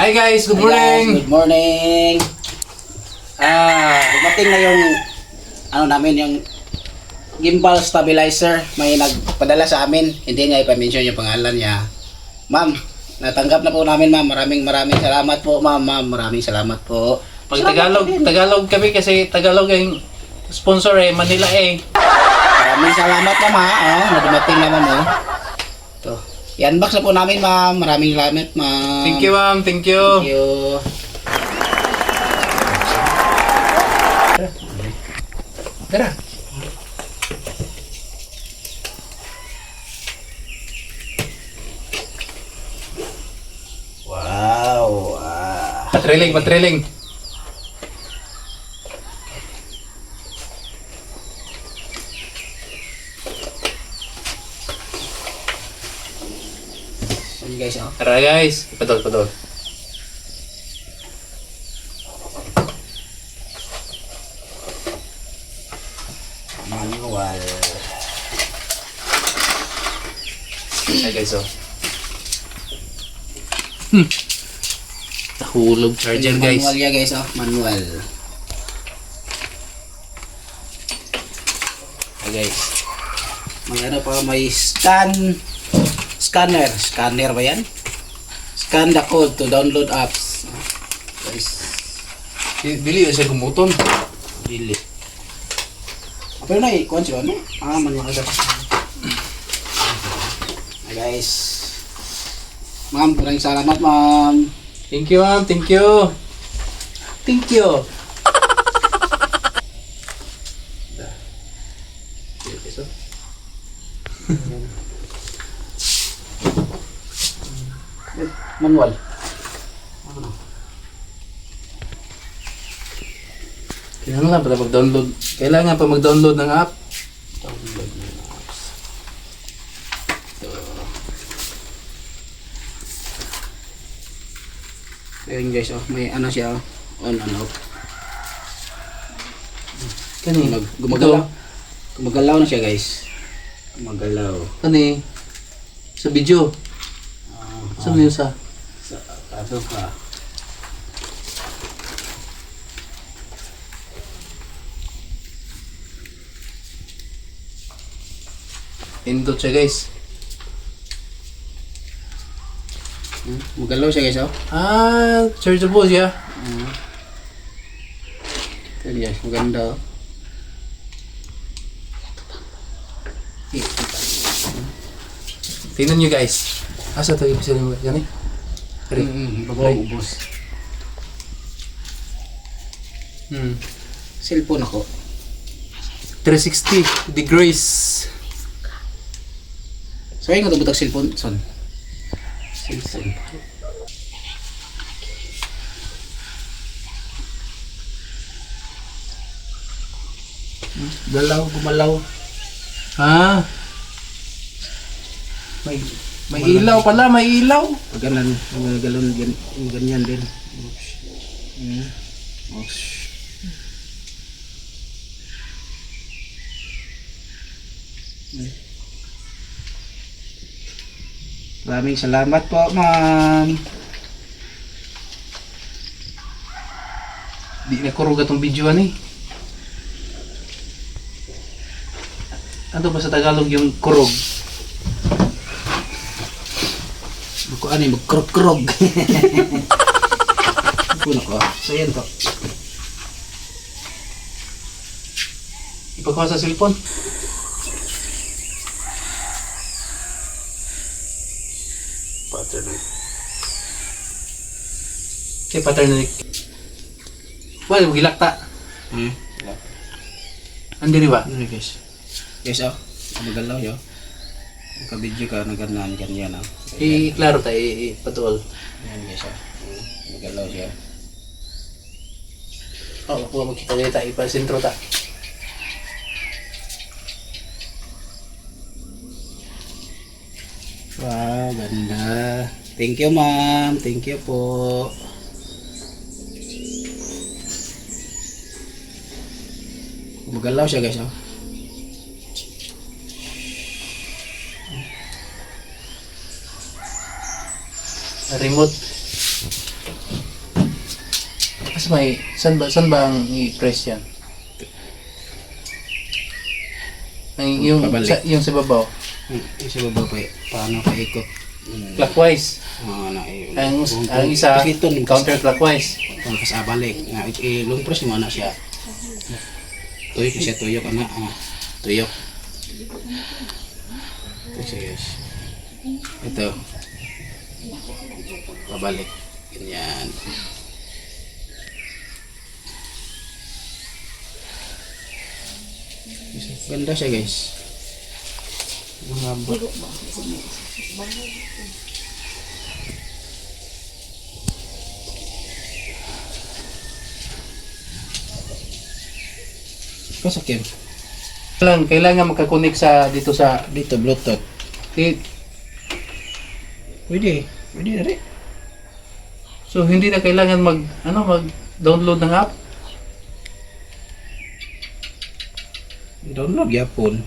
Hi guys, good Hi guys, morning. Good morning. Dumating na yung ano namin, yung gimbal stabilizer. May nagpadala sa amin. Hindi niya ipa-mention yung pangalan niya. Ma'am, natanggap na po namin, ma'am. Maraming maraming salamat po, ma'am. Ma'am, maraming salamat po. Pag Tagalog, Tagalog kami kasi Tagalog ang sponsor eh, Manila eh. Maraming salamat, ma'am, ha. Oh, na dumating na, ma'am, oh. Ito. I-unbox na po namin, ma'am. Maraming salamat, ma'am. Thank you, ma'am, thank you. Thank you. Tara. Wow. Ah. Patriling, patriling. Yun, guys, oh. Tara guys, padol, padol. Manual. Hi guys, oh. Nahulog charger guys. Manual ya guys, oh. Manual. Okay, guys. May ano pa, may scanner. Scanner ba yan? Scan the code to download apps. Guys, Dili siya gumuton. dili. Pero na, ikuan siya, ano? Ah, manual siya. Hi, guys. Ma'am, maraming salamat, ma'am. Thank you, ma'am, thank you. Thank you. Manual. Kailangan pa mag-download. Kailangan pa mag-download ng app. Download ng apps. Ito. Ayun guys, oh, may ano siya, oh. On and off. Kani. Gumagalaw. Gumagalaw na siya guys. Gumagalaw. Kani. Sa video. Ah, Sa yun sa? sa ato pa. Indot siya guys. Gumagalaw siya guys, oh. Ah, chargeable siya. Ayun guys, maganda, oh. Tingnan nyo guys. Asa to yung sila mo? Gani? Kari. Bago ubos. Cellphone ako. 360 degrees. So ayun ko butag cellphone son. Cellphone. Galaw, gumalaw. Ah. May ilaw pala, may ilaw. Pag ganun, gumagalaw, ganyan din. Oops. Oops. Maraming salamat po, ma'am. Di na kurog atong video ani. Ano ba sa Tagalog yung kurog? Magkuan eh, magkrog-krog. Puno ko. So, yan to. Ipagkuha sa cellphone. Pattern. Kay pattern na. Well, gilakta. Andiri ba? Ano guys? Guys, oh. Magalaw yo. Naka-video ka, nagganyan, ganyan, oh. I-klaro tayo, ipatuol. Ayan guys, oh. Magalaw siya. Oh, makuha magkita dito, ipa-sentro ta. Wow, ganda. Thank you, ma'am. Thank you po. Magalaw siya, guys, oh. Remote. Mas may, saan ba ang i-press yan? Ang, yung, Pabalik. sa, yung sa babaw. Yung sa baba pa, paano kaikot? Clockwise. Ah, na, eh, Ang isa, Piliton, counterclockwise. Tapos abalik. Nga, long press mo na siya. Tuyok siya, tuyok ana. Ah, tuyok. Ito siya, guys. Ito. Pabalik. Ganyan. Ganda siya, guys. Mahaba. Pasakin. Lang, kailangan makakonect sa dito sa Dito, Bluetooth. di, Pwede. Pwede na rin. So hindi na kailangan mag ano mag download ng app. Download yapon.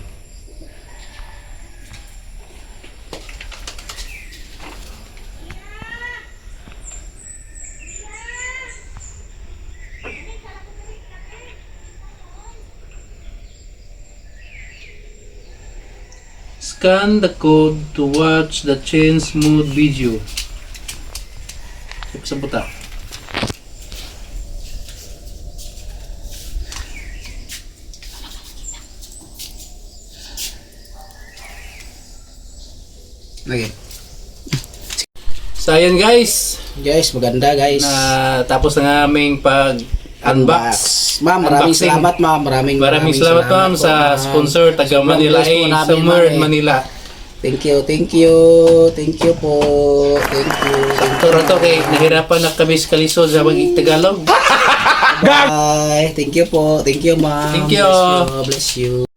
Scan the code to watch the change mode video. Sa buta. Okay. So ayan, guys, Guys, maganda, guys. na tapos na aming pag unbox. Ma'am, maraming Unboxing. salamat, ma'am. Maraming Maraming salamat, ma'am, po, sa ma'am. sponsor taga Sobrang Manila bless po eh, namin, somewhere in ma'am, eh. Manila. Thank you, thank you. Thank you po. Thank you. Sakto ra to kay nahirapan na kami sa kalisod sa pag Tagalog. Bye. Thank you po. Thank you, ma'am. Thank you. Bless you. Bless you.